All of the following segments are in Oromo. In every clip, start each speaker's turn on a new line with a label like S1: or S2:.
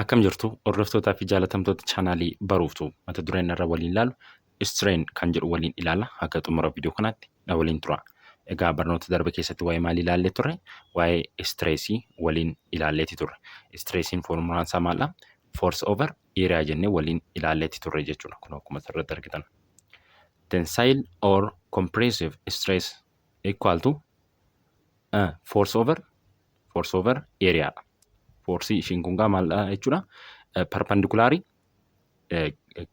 S1: Akkam jirtu, hordoftootaa fi jaalatamtoota chaanaalii Baruuftuu? Mata dureen irra waliin ilaalu strain kan jedhu waliin ilaala. Akka xumura viidiyoo kanaatti na waliin tura. Egaa barnoota darbe keessatti waa'ee maalii ilaallee turre? Waa'ee stressii waliin ilaalleeti turre. Stressiin foormulaan isaa maaldha? Force over area jennee waliin ilaalleeti turre jechuudha. Kun akkuma asirratti argitan. Tensile or compressive stress equal to force over area dha. Forceii ishiin kun gaa maal jechuudha? Perpendicularii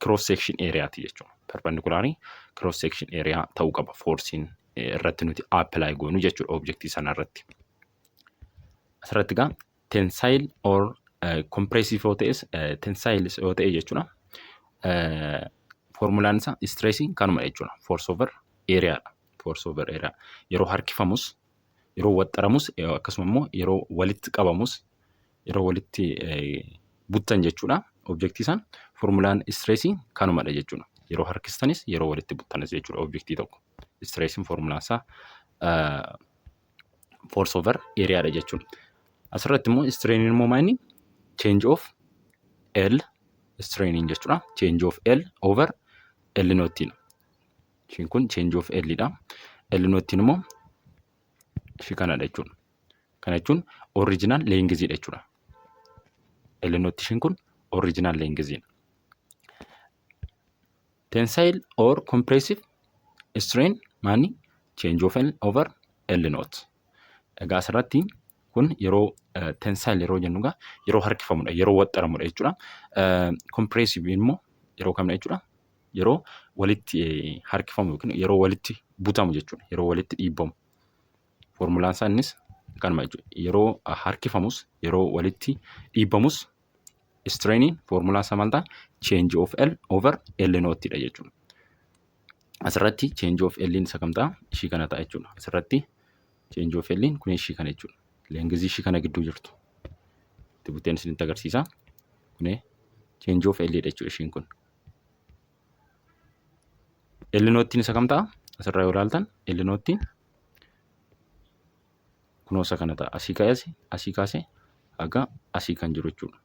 S1: cross section area ti jechuudha. Perpendicularii cross section area ta'uu qaba forceiin irratti nuti apply goonu jechuudha objectii sana irratti. Asirratti gaa tensile or compressive yoo ta'es, tensile yoo ta'e jechuudha. Formulaan isaa stressii kanuma jechuudha. Force over area dha. Force over area. Yeroo harkifamus, yeroo waxxaramus, akkasuma immoo yeroo walitti qabamus, yeroo walitti buttan jechuudha. Objectii san formulaan stressii kanumadha jechuudha. Yeroo harkistanis, yeroo walitti buttanis jechuudha objectii tokko. Stressiin formulaan isaa force over area dha jechuudha. Asirratti immoo strainiin immoo maal? Change of L strainiin jechuudha. Change of L over L naughtiidha. Ishiin kun change of L dha. L naughtiin immoo ishii kanadha jechuudha. Kana jechuun original lengthiidha jechuudha. L naught ishiin kun original lengthiidha. Tensile or compressive strain maani? Change of L over L naught. Egaa asirratti kun yeroo tensile yeroo jennu egaa yeroo harkifamudha, yeroo waxxaramudha jechuudha. Compressive immoo yeroo kamidha jechuudha? Yeroo walitti harkifamu yookiin yeroo walitti butamu jechuudha. Yeroo walitti dhiibbamu. Foormulaan isaa innis kanuma jechuudha. Yeroo harkifamus, yeroo walitti dhiibbamus strainiin foormulaan isaa maal ta'a? Change of L over L naughtiidha jechuudha. Asirratti change of L isa kam ta'a? Ishii kana ta'a jechuudha. Asirratti change of L kun ishii kana jechuudha. Lengthii ishii kana gidduu jirtu. Itti buteen isinitti agarsiisa. Kun change of L dha jechuudha ishiin kun. L naughtiin isa kam ta'a? Asirraa yoo ilaaltan L naughtiin kunoo isa kana ta'a. Asii kaasee haga asii kan jiru jechuudha.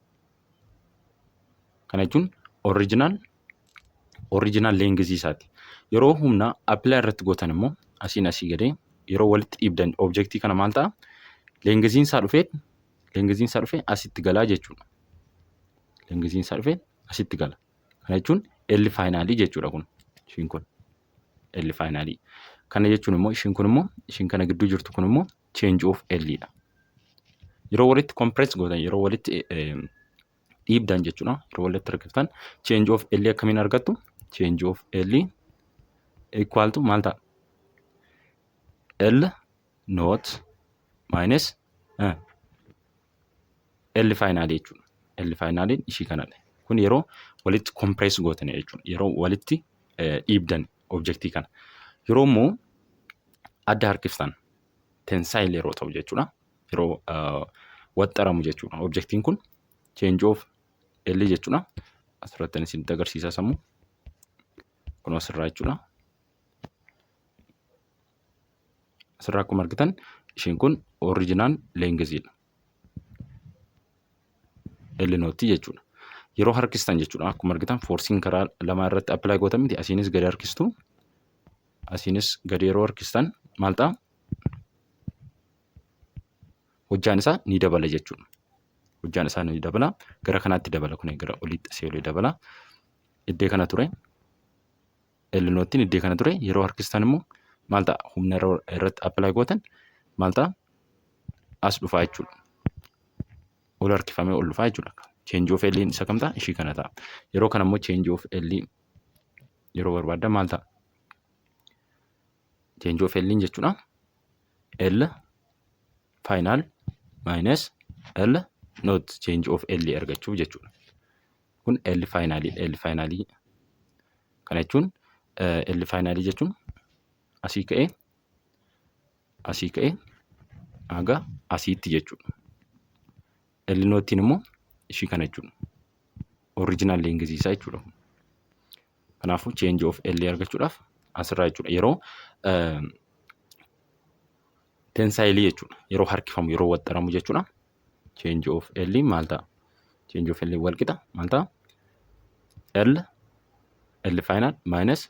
S1: Kana jechuun original lengthii isaati. Yeroo humna apply irratti gootan immoo asiin asii gadee yeroo walitti dhiibdan objectii kana maal ta'a? Lengthiin isaa dhufee asitti galaa jechuudha. Lengthiin isaa dhufee asitti gala. Kana jechuun L finalii jechuudha kun, ishiin kun L finalii. Kana jechuun immoo ishiin kun immoo, ishiin kana gidduu jirtu kun immoo change of L dha. Yeroo walitti compress gootan, yeroo walitti dhiibdan jechuudha. Yeroo walitti harkiftan change of L akkamiin argattu? Change of L equal to maal ta'a? L naught minus L finalii jechuudha. L finaliin ishii kanadha. Kun yeroo walitti compress gootan jechuudha. Yeroo walitti dhiibdan objectii kana. Yeroo immoo adda harkiftan, tensile yeroo ta'u jechuudha. Yeroo waxxaramu jechuudha. Objectiin kun change of L jechuudha. Asirratti isinitti agarsiisa sammuu. Kun asirraa jechuudha. Asirraa akkuma argitan ishiin kun original lengthiidha. L naughtii jechuudha. Yeroo harkistan jechuudha. Akkuma argitan forceiin karaa lamaa irratti apply gootan miti, asiinis gadi harkistu. Asiinis gadi yeroo harkistan maal ta'a? Hojjaan isaa ni dabala jechuudha. Hojjaan isaa ni dabala. Gara kanaatti dabala, kun gara oliitti asii olii dabala. Iddee kana ture. L naughtiin iddee kana ture. Yeroo harkistan immoo maal ta'a? Humna yeroo irratti apply gootan maal ta'a? As dhufaa jechuudha. Ol harkifamee ol dhufaa jechuudha. Change of L isa kam ta'a? Ishii kana ta'a. Yeroo kana immoo change of L yeroo barbaaddan maal ta'a? Change of L jechuudha. L final minus L naught change of L argachuuf jechuudha. Kun L finalii, L finalii kana jechuun, L finalii jechuun asii ka'ee haga asiitti jechuudha. L naughtiin immoo ishii kana jechuudha. Original lengthii isaa jechuudha. Kanaafuu change of L argachuudhaaf asirraa jechuudha. Yeroo tensileii jechuudha. Yeroo harkifamu, yeroo waxxaramu jechuudha. Change of L maal ta'a? Change of L wal qixa maal ta'a? L L final minus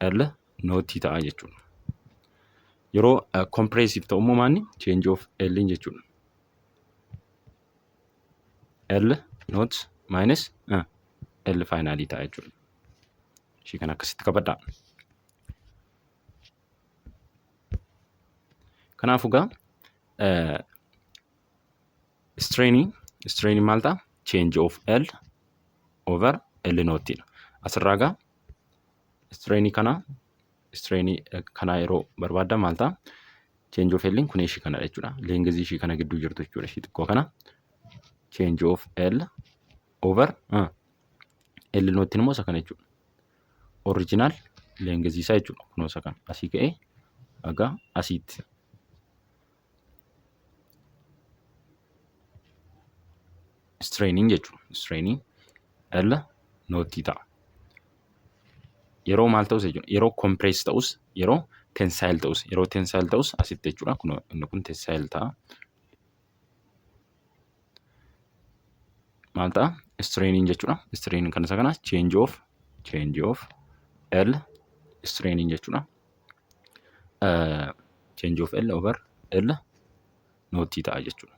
S1: L nootii ta'a jechuudha. Yeroo compressive ta'u immoo maanni change of L jechuudha. L not minus L finalii ta'a jechuudha. Ishii kana akkasitti qabadhaa. Kanaafuu egaa strainii strainii maal ta'a? Change of L over L noottiidha. Asirraa egaa strainii kana strainii kanaa yeroo barbaaddan maal ta'a? Change of L kun ishii kanadha jechuudha. Leengizii ishii kana gidduu jirtu jechuudha. Ishii xiqqoo kana. Change of L over L noottiin immoo isa kana jechuudha. Original leengizii isaa jechuudha. Kunoo isa kana. Asii ka'ee haga asiitti. Strainiin jechuudha. Strainiin L noottii ta'a. Yeroo maal ta'us jechuudha. Yeroo compress ta'us, yeroo tensile ta'us, yeroo tensile ta'us asitti jechuudha. Kunoo inni kun tensile ta'a. Maal ta'a? Strainiin jechuudha. Strainiin kan isa kana change of L strainiin jechuudha. Change of L over L noottii ta'a jechuudha.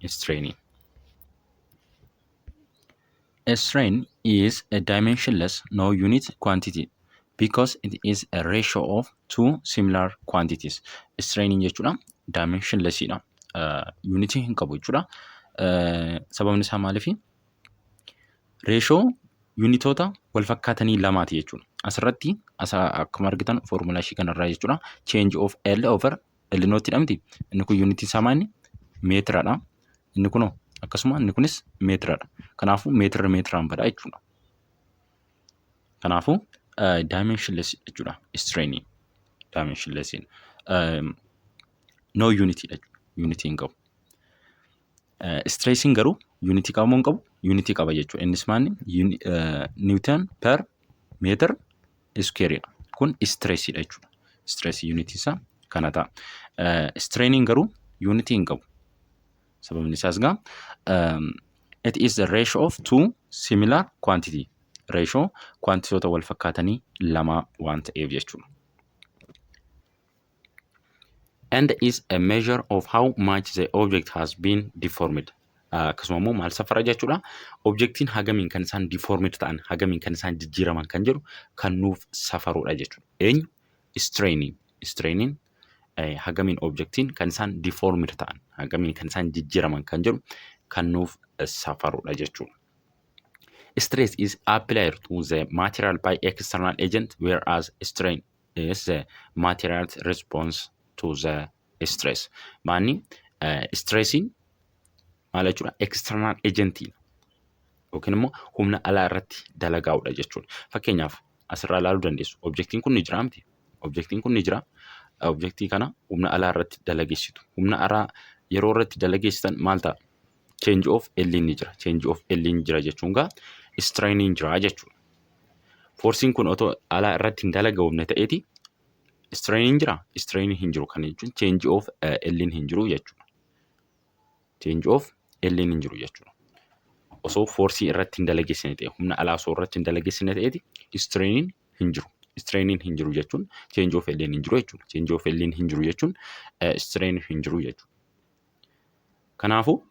S1: Strainiin. A strain is a dimensionless no unit quantity because it is a ratio of two similar quantities. Strainiin jechuudha dimensionlessidha. Unitii hin qabu jechuudha. Sababni isaa maaliifi? Reeshoo yuunitoota wal fakkaatanii lamaati jechuudha. Asirratti akkuma argitan foormulaa ishii kanarraa jechuudha. Change of L over L noottidha miti. Inni kun yuunitiin isaa maali? Meetiradha. Inni kunoo akkasuma inni kunis meetiradha. Kanaafuu meetirri meetiraan bada jechuudha. Kanaafuu dimensionless jechuudha. Strainii dimensionless no unit jechuudha. Unitii hin qabu. Stressiin garuu unitii qaba moo hin qabu? Unitii qaba jechuudha. Innis maali? Newton per meter squareidha. Kun stressiidha jechuudha. Stressii unitii isaa kana ta'a. Strainiin garuu unitii hin qabu. Sababni isaas gaa it is the ratio of two similar quantity. Ratio quantitoota wal fakkaatanii lama waan ta'eef jechuudha. And is a measure of how much the object has been deformed. Akkasuma immoo maal safara jechuudha. Objectiin hagamiin kan isaan deformed ta'an, hagamiin kan isaan jijjiiraman kan jedhu kan nuuf safarudha jechuudha. Eenyu? Strainiin. Strainiin hagamiin objectiin kan isaan deformed ta'an, hagamiin kan isaan jijjiiraman kan jedhu kan nuuf safarudha jechuudha. Stress is applied to the material by external agent, whereas strain is the material's response to the stress. Maanni stressiin maal jechuudha? External agentii yookiin immoo humna alaa irratti dalagaa'udha jechuudha. Fakkeenyaaf asirraa ilaaluu dandeessu. Objectiin kun ni jira miti? Objectiin kun ni jira. Objectii kana humna alaa irratti dalageessitu. Humna alaa yeroo irratti dalageessitan maal ta'a? Change of L ni jira. Change of L ni jira jechuun gaa strainiin jira jechuudha. Forsiin kun otoo alaa irratti hin dalagaamne ta'eeti strainiin jira? Strainiin hin jiru. Kana jechuun change of L hin jiru jechuudha. Change of L hin jiru jechuudha. Osoo forsii irratti hin dalageessine ta'e, humna alaa osoo irratti hin dalageessine ta'eeti strainiin hin jiru. Strainiin hin jiru jechuun change of L hin jiru jechuudha. Change of L hin jiru jechuun strain hin jiru jechuudha. Kanaafuu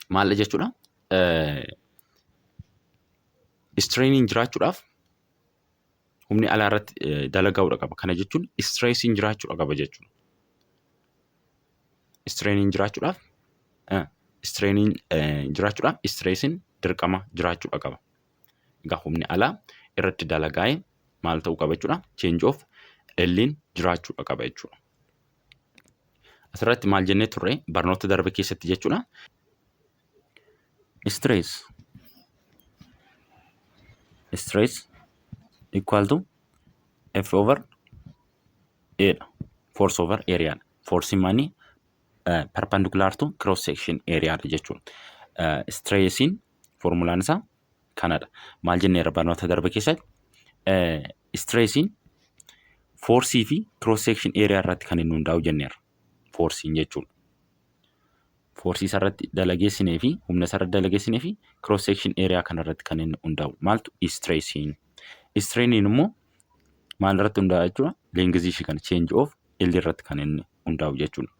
S1: maal jechuudha? Strainiin jiraachuudhaaf humni alaa irratti dalagaa'uudha qaba. Kana jechuun stressiin jiraachuudha qaba jechuudha. Strainiin jiraachuudhaaf strainiin jiraachuudhaaf stressiin dirqama jiraachuudha qaba. Egaa humni alaa irratti dalagaa'ee maal ta'uu qaba jechuudha? Change of L'n jiraachuudha qaba jechuudha. Asirratti maal jennee turre barnoota darbe keessatti jechuudha? Stress equal to F over A dha. Force over area dha. Force maani? Perpendicular to cross section area dha jechuudha. Stressiin formulaan isaa kanadha. Maal jenneerra barnoota darbe keessatti? Stressiin forsii fi cross section area irratti kan inni hundaa'u jenneerra. Forsiin jechuudha. Forceii isarratti dalageessinee fi humna isarratti dalageessinee fi cross section area kanarratti kan inni hundaa'u. Maaltu? Stressiin. Strainiin immoo maal irratti hundaa'a jechuudha? Lengthii ishii kana, change of L irratti kan inni hundaa'u jechuudha.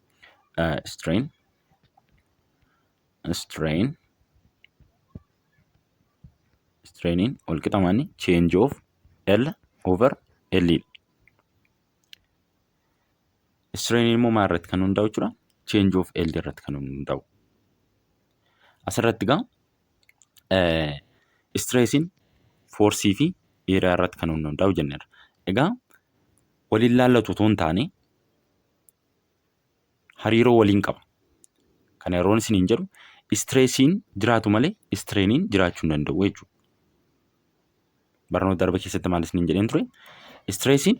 S1: Strainiin wal qixa maani? Change of L over L dha. Strainiin immoo maal irratti kan hundaa'u jechuudha? Change of L irratti kan hundaa'u. Asirratti egaa stressiin forceii fi area irratti kan hundaa'u jenneerra. Egaa waliin laallatu otoo hin taane hariiroo waliin qaba. Kana yeroon isiniin jedhu, stressiin jiraatu malee strainiin jiraachuu hin danda'u jechuudha. Barnoota darbe keessatti maal isiniin jedheen ture? Stressiin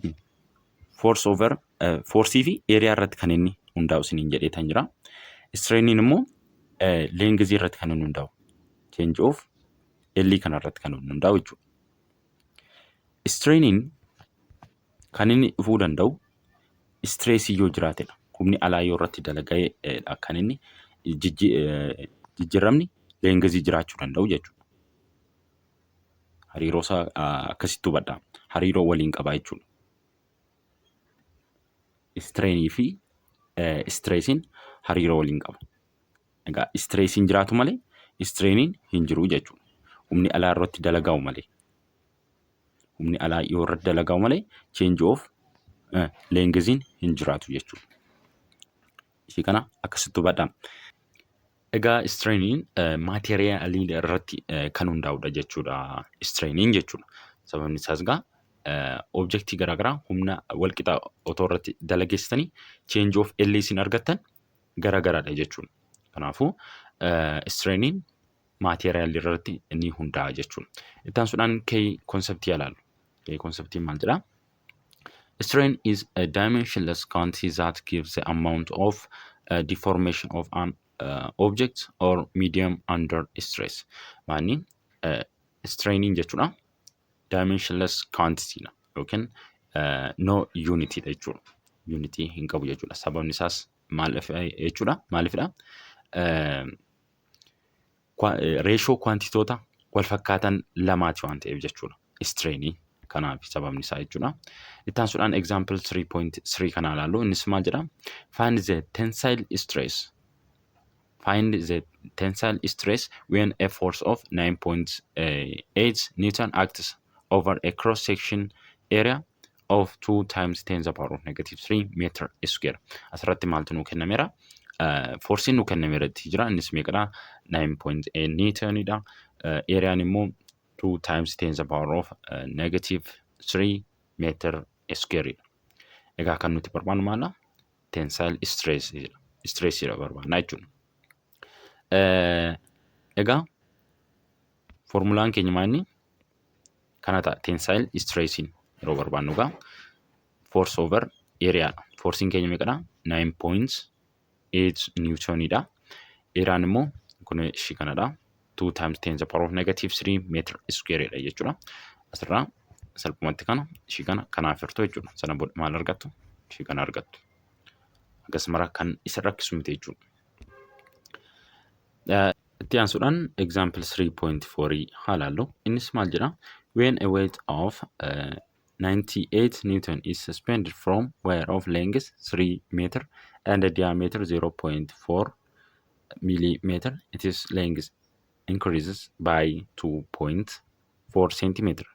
S1: force over forceii fi area irratti kan inni hundaa'u isiniin jedheetan jira. Strainiin immoo lengthii irratti kan inni hundaa'u. Change of L kana irratti kan inni hundaa'u jechuudha. Strainiin kan inni dhufuu danda'u stressii yoo jiraatedha. Humni alaa yoo irratti dalaga'edha kan inni jijjiiramni lengthii jiraachuu danda'u jechuudha. Hariiroo isaa akkasitti hubadhaa. Hariiroo waliin qabaa jechuudha. Strainii fi stressiin hariiroo waliin qaba. Egaa stressiin jiraatu malee strainiin hin jiru jechuudha. Humni alaa irratti dalagaa'u malee. Humni alaa yoo irratti dalagaa'u malee change of lengthiin hin jiraatu jechuudha. Ishii kana akkasitti hubadhaa. Egaa strainiin materialii irratti kan hundaa'udha jechuudha. Strainiin jechuudha. Sababni isaas egaa objectii garaagaraa humna walqixa otoo irratti dalageessitanii change of L isin argattan garaagaraadha jechuudha. Kanaafuu strainiin materialii irratti ni hundaa'a jechuudha. Itti aansuudhaan key conceptii ilaallu. Key conceptiin maal jedhaa? Strain is a dimensionless quantity that gives the amount of deformation of an object or medium under stress. Maanni strainiin jechuudha? Dimensionless quantity dha yookiin no unit dha jechuudha. Unitii hin qabu jechuudha. Sababni isaas maaliif jechuudha? Maaliifidha? Ratio quantitoota wal fakkaatan lamaati waan ta'eef jechuudha. Strainii kanaaf sababni isaa jechuudha. Itti aansuudhaan example 3.3 kana ilaallu. Innis maal jedha? Find the tensile stress. Find the tensile stress when a force of 9.8 Newton acts over a cross section area of 2 times 10 the power of negative 3 meter square. Asirratti maaltu nuu kennameera? Forceiin nuu kennameera jira. Innis meeqadha? 9.8 Newtonidha. Areaan immoo 2 times 10 the power of negative 3 meter square. Egaa kan nuti barbaannu maala? Tensile stress stressiidha barbaanna jechuudha. Egaa formulaan keenya maal inni? Kana ta'a. Tensile stressiin yeroo barbaannu egaa force over areaadha. Forceiin keenya meeqadha? 9.8 Newtonidha. Areaan immoo kun ishii kanadha. 2 times 10 the power of negative 3 meter square dha jechuudha. Asirraa salphumatti kana ishii kana kanaaf hirtu jechuudha. Sana booda maal argattu? Ishii kana argattu. Akkasumara kan isa rakkisu miti jechuudha. Itti aansuudhaan example 3.4 haa ilaallu. Innis maal jedha? When a weight of 98 Newton is suspended from wire of length 3 meter and a diameter 0.4 millimeter, its length increases by 2.4 centimeter.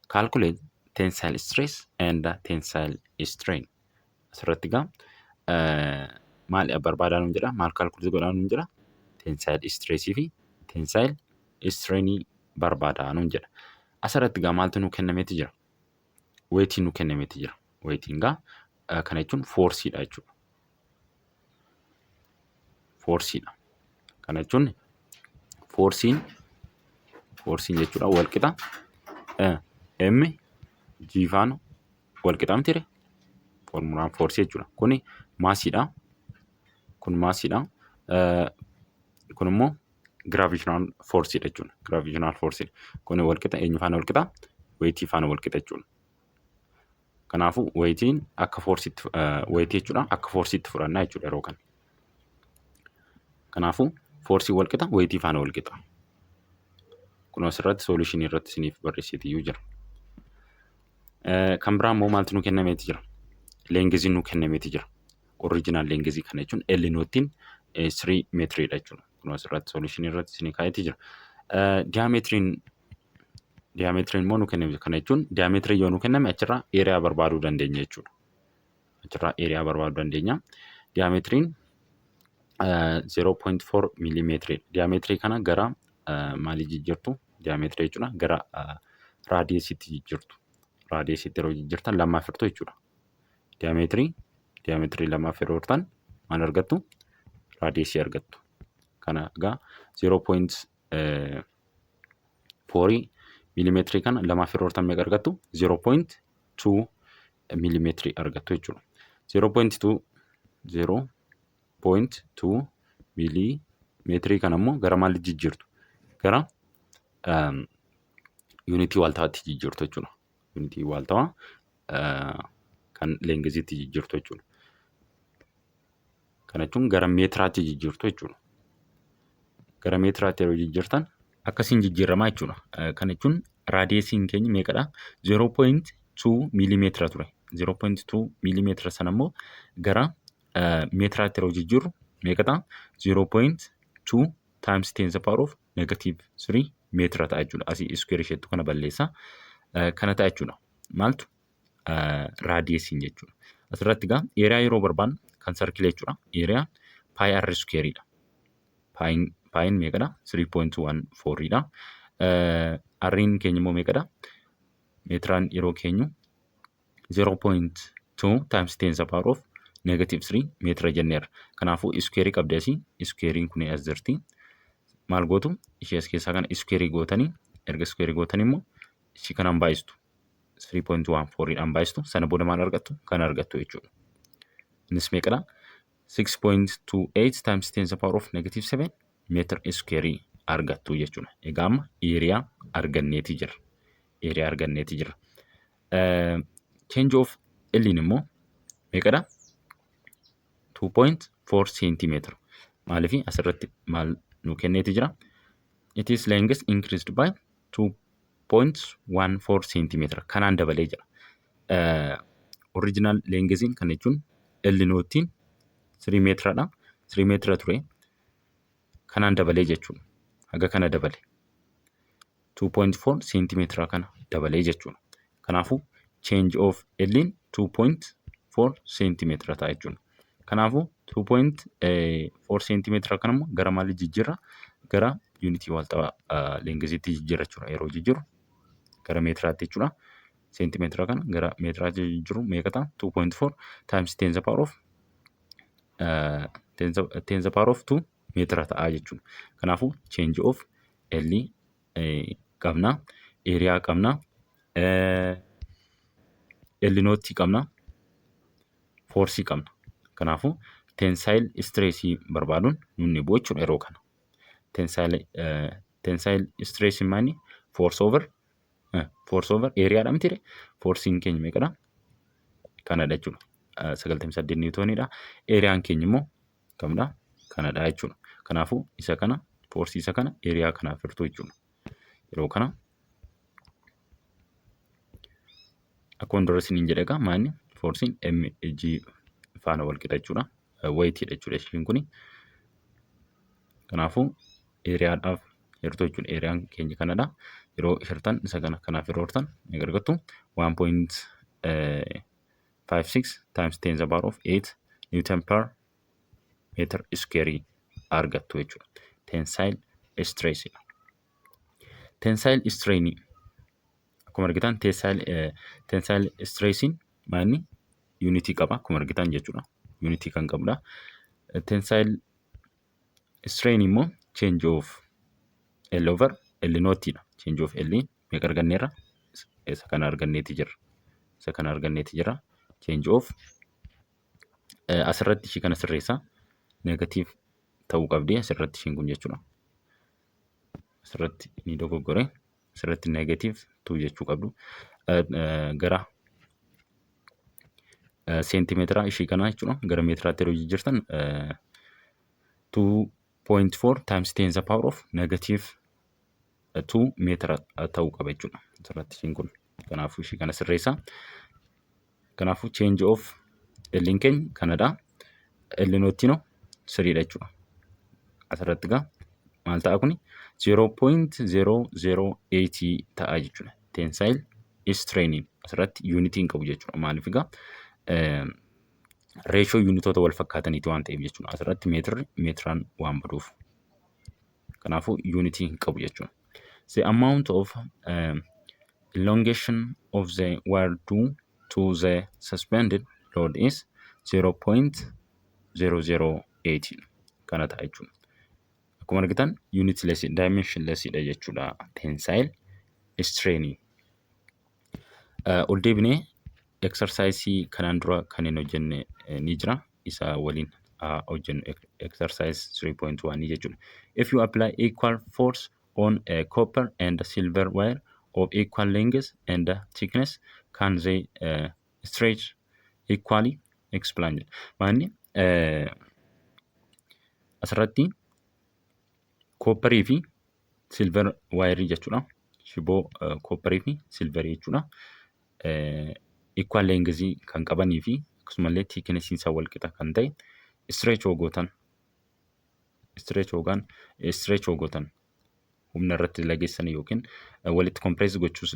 S1: Calculate tensile stress and tensile strain. Asirratti egaa maal barbaadaa nuun jedha? Maal calculate godhaa nuun jedha? Tensile stressii fi tensile strainii barbaadaa nuun jedha. Asirratti egaa maaltu nuu kennameeti jira? Weightiin nuu kennameeti jira. Weightiin egaa kana jechuun forceiidha jechuudha. Forceiidha. Kana jechuun forceiin jechuudha walqixa M G faana walqixa mitiire? Formulaan forceii jechuudha. Kuni massiidha. Kun massiidha. Kun immoo gravitational forceiidha jechuudha. Gravitational forceiidha. Kun walqixa eenyu faana walqixa? Weightii faana walqixa jechuudha. Kanaafuu weightiin akka forceiitti, weightii jechuudha, akka forceiitti fudhannaa jechuudha yeroo kana. Kanaafuu forceiin wal qixa, weightii faana wal qixa. Kun asirratti solutionii irratti isiniif barreessitiyyuu jira. Kan biraa immoo maaltu nu kennameeti jira? Lengthiin nu kennameeti jira. Original lengthii kana jechuun L noughtiin 3 meetiriidha jechuudha. Kun asirratti solutionii irratti isinii kaa'eeti jira. Diameteriin immoo nu kenname. Kana jechuun diameterii yoo nu kenname achirraa area barbaaduu dandeenya jechuudha. Achirraa area barbaaduu dandeenya. Diameteriin 0.4 miilimeetiriidha. Diameterii kana gara maalii jijjiirtu? Diameterii jechuudha, gara radiusiitti jijjiirtu. Radiusiitti yeroo jijjiirtan lamaaf hirtu jechuudha. Diameterii lamaaf yeroo hirtan maal argattu? Radiusii argattu. Kana egaa 0.4 miilimeetirii kana lamaaf yeroo hirtan meeqa argattu? 0.2 miilimeetirii argattu jechuudha. 0.2 0.2 miilimeetirii kana immoo gara maalitti jijjiirtu? Gara yuunitii waaltawaatti jijjiirtu jechuudha. Yuunitii waaltawaa kan lengthiitti jijjiirtu jechuudha. Kana jechuun gara meetiraatti jijjiirtu jechuudha. Gara meetiraatti yeroo jijjiirtan akkasiin jijjiiramaa jechuudha. Kana jechuun radiusiin keenya meeqadha? 0.2 miilimeetira ture. 0.2 miilimeetira sana immoo gara meetiraatti yeroo jijjiirru meeqa ta'a? 0.2 times 10 the power of negative 3 meetira ta'a jechuudha. Asii square isheettu kana balleessa. Kana ta'a jechuudha. Maaltu? Radiusiin jechuudha. Asirratti egaa area yeroo barbaannu kan circleii jechuudha. Area pi r squareidha. Piin meeqadha? 3.14 dha. R'n keenya immoo meeqadha? Meetiraan yeroo keenyu 0.2 times 10 the power of negative 3 meetira jenneerra. Kanaafuu squareii qabdi asii. Squareiin kun as jirti. Maal gootu? Ishee as keessaa kana squareii gootanii, erga squareii gootanii immoo ishii kanaan baay'istu. 3.14 dhaan baay'istu. Sana booda maal argattu? Kana argattu jechuudha. Innis meeqadha? 6.28 times 10 the power of negative 7 meter squareii argattu jechuudha. Egaa amma area arganneeti jira. Area arganneeti jira. Change of L immoo meeqadha? 2.4 centimeter. Maaliif asirratti maal nu kenneeti jira? It is length increased by 2.14 centimeter. Kanaan dabalee jira. Original lengthiin kana jechuun L noughtiin 3 meetiradha. 3 meetira ture. Kanaan dabalee jechuudha. Haga kana dabale. 2.4 centimeetira kana dabalee jechuudha. Kanaafuu change of L 2.4 centimeetira ta'a jechuudha. Kanaafuu 2.4 centimeetira kana immoo gara maalii jijjiirra? Gara yuunitii waaltawaa lengthiitti jijjiirra jechuudha. Yeroo jijjiirru gara meetiraatti jechuudha. Seentimeetira kana gara meetiraatti jijjiirru meeqa ta'a? 2.4 times 10 the power of 10 the power of 2 meetira ta'a jechuudha. Kanaafuu change of L qabna, area qabna, L noughtii qabna, forceii qabna. Kanaafuu tensile stressii barbaaduun nunni bu'u jechuudha yeroo kana. Tensile stressii maali? Force over areadha miti? Forceiin keenya meeqadha? Kanadha jechuudha. 98 niwutooniidha. Areaan keenya immoo kamidha? Kanadha jechuudha. Kanaafuu isa kana, forceii isa kana area kanaaf hirtuu jechuudha. Yeroo kana akkuma dura isiniin jedhe egaa maanni forceiin mg faana wal qixa jechuudha. Weightiidha jechuudha ishiin kuni. Kanaafuu areadhaaf hirtuu jechuudha. Areaan keenya kanadha. Yeroo hirtan isa kana kanaaf yeroo hirtan meeqa argattu? 1.56 times 10 the power of 8 newton per meter square argattu jechuudha. Tensile stress. Tensile strain akkuma argitan, tensile stressiin maanni yuunitii qaba akkuma argitan jechuudha. Yuunitii kan qabudha. Tensile strain immoo change of L over L noughtiidha. Change of L meeqa arganneerra? Isa kana arganneeti jirra. Isa kana arganneeti jira. Change of asirratti ishii kana sirreessa. Negative ta'uu qabdi asirratti ishiin kun jechuudha. Asirratti ni dogoggore. Asirratti negative 2 jechuu qabdu. Gara seentimeetira ishii kana jechuudha. Gara meetiraatti yeroo jijjiirtan 2 0.4 times 10 the power of negative 2 meetira ta'uu qaba jechuudha. Asirratti ishiin kun. Kanaafuu ishii kana sirreessa. Kanaafuu change of L keenya kanadha. L noottiinoo siriidha jechuudha. Asirratti egaa maal ta'a kuni 0.008 ta'a jechuudha. Tensile strain asirratti yuunitii hin qabu jechuudha. Maaliif egaa reeshoo yuunitoota wal fakkaataniiti waan ta'eef jechuudha. Asirratti meetirri meetiraan waan baduuf. Kanaafuu yuunitii hin qabu jechuudha. The amount of elongation of the wire due to the suspended load is 0.008 kana ta'a jechuudha. Akkuma argitan unitless, dimensionless dha jechuudha tensile strain. Ol deebinee exercise kanaan dura kan hin hojjenne ni jira. Isa waliin hojjennu exercise 3.1 jechuudha. If you apply equal force on a copper and silver wire of equal length and thickness, can they stretch equally? Explain jedha. Maanni asirratti copperii fi silver wireii jechuudha. Shiboo copperii fi silverii jechuudha. Equal length kan qabanii fi akkasumallee thickness isaa wal qixa kan ta'e stretch hoogotan humna irratti dalageessan yookiin walitti compress gochuus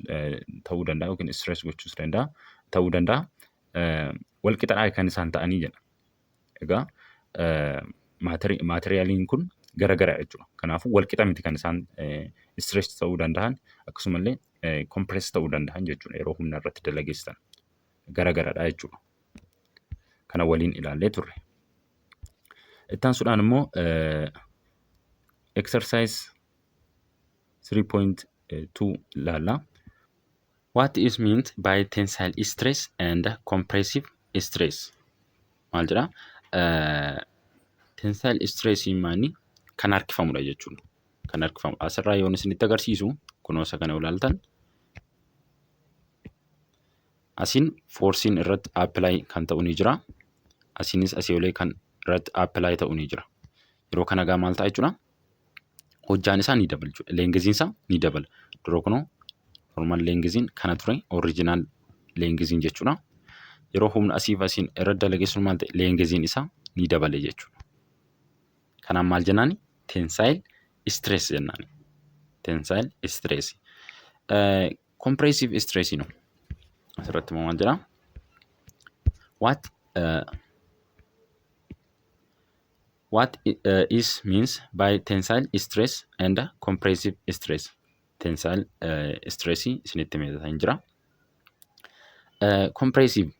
S1: ta'uu danda'a yookiin stretch gochuus danda'a ta'uu danda'a. Wal qixadhaa kan isaan ta'anii jedha. Egaa maateriyaaliin kun garagara jechuudha. Kanaafuu wal qixa miti kan isaan stretch ta'uu danda'an, akkasumallee compress ta'uu danda'an jechuudha yeroo humna irratti dalageessan garagaradha jechuudha. Kana waliin ilaallee turre. Itti aansuudhaan immoo exercise 3.2 ilaalla. What is meant by tensile stress and compressive stress? Maal jedhaa? Tensile stress maani kan harkifamudha jechuudha. Kan harkifamu. Asirraa yoon isinitti agarsiisu, kunoo isa kana ilaaltan, asiin forceiin irratti apply kan ta'u ni jira. Asiinis asii olee kan irratti apply ta'u ni jira. Yeroo kana egaa maal ta'a jechuudha? Hojjaan isaa ni dabala jechuudha. Lengthiin isaa ni dabala. Dura kunoo normal lengthiin kana ture, original lengthiin jechuudha. Yeroo humna asiif asiin irratti dalageessuun maal ta'e? Lengthiin isaa ni dabale jechuudha. Kanaan maal jennaani? Tensile stress jennaani. Tensile stress. Compressive stress no. Asirratti immoo maal jedhaa? What is means by tensile stress and compressive stress? Tensile stress isinitti himeetan jira. Compressive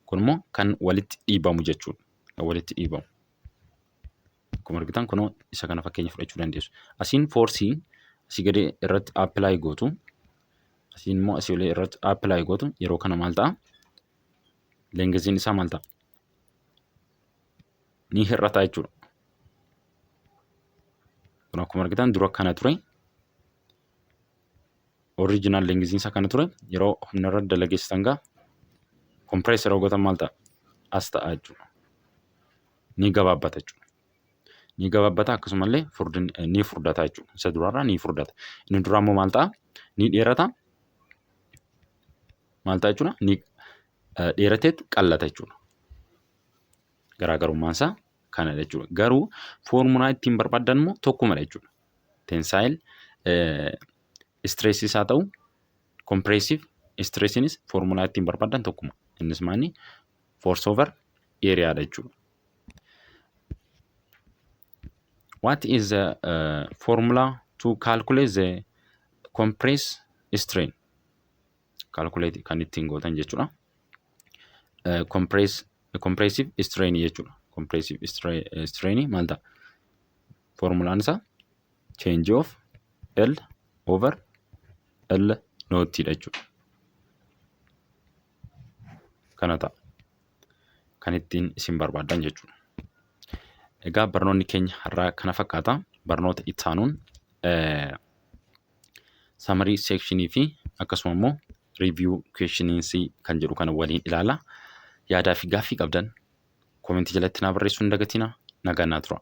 S1: kun immoo kan walitti dhiibamu jechuudha. Kan walitti dhiibamu. Akkuma argitan kunoo isa kana fakkeenya fudhachuu dandeessu. Asiin forceii asii gadi irratti apply gootu. Asiin immoo asii olee irratti apply gootu. Yeroo kana maal ta'a? Lengthiin isaa maal ta'a? Ni hir'ata jechuudha. Kun akkuma argitan dura kana ture. Original lengthiin isaa kana ture. Yeroo humna irratti dalageessitan gaa compress yeroo gootan maal ta'a? As ta'a jechuudha. Ni gabaabbata jechuudha. Ni gabaabbata, akkasumallee ni furdata jechuudha. Isa duraarraa ni furdata. Inni duraa immoo maal ta'a? Ni dheerata. Maal ta'a jechuudha? Ni dheerateet qallata jechuudha. Garaagarummaan isaa kanadha jechuudha. Garuu foormulaa ittiin barbaadan immoo tokkumadha jechuudha. Tensile stressiis haa ta'u, compressive stressiinis foormulaa ittiin barbaadan tokkuma. Innis maali? Force over areaadha jechuudha. What is the formula to calculate the compress strain? Calculate kan ittiin gootan jechuudha. Compressive strain jechuudha. Compressive strain maal ta'a? Formulaan isaa change of L over L noottiidha jechuudha. Kana ta'a. Kan ittiin isin barbaadan jechuudha. Egaa barnoonni keenya har'aa kana fakkaata. Barnoota itti aanuun summary sectionii fi akkasuma immoo review questions kan jedhu kana waliin ilaala. Yaadaa fi gaaffii qabdan commentii jalatti naa barreessuu hin dagatinaa. Nagaan naa tura.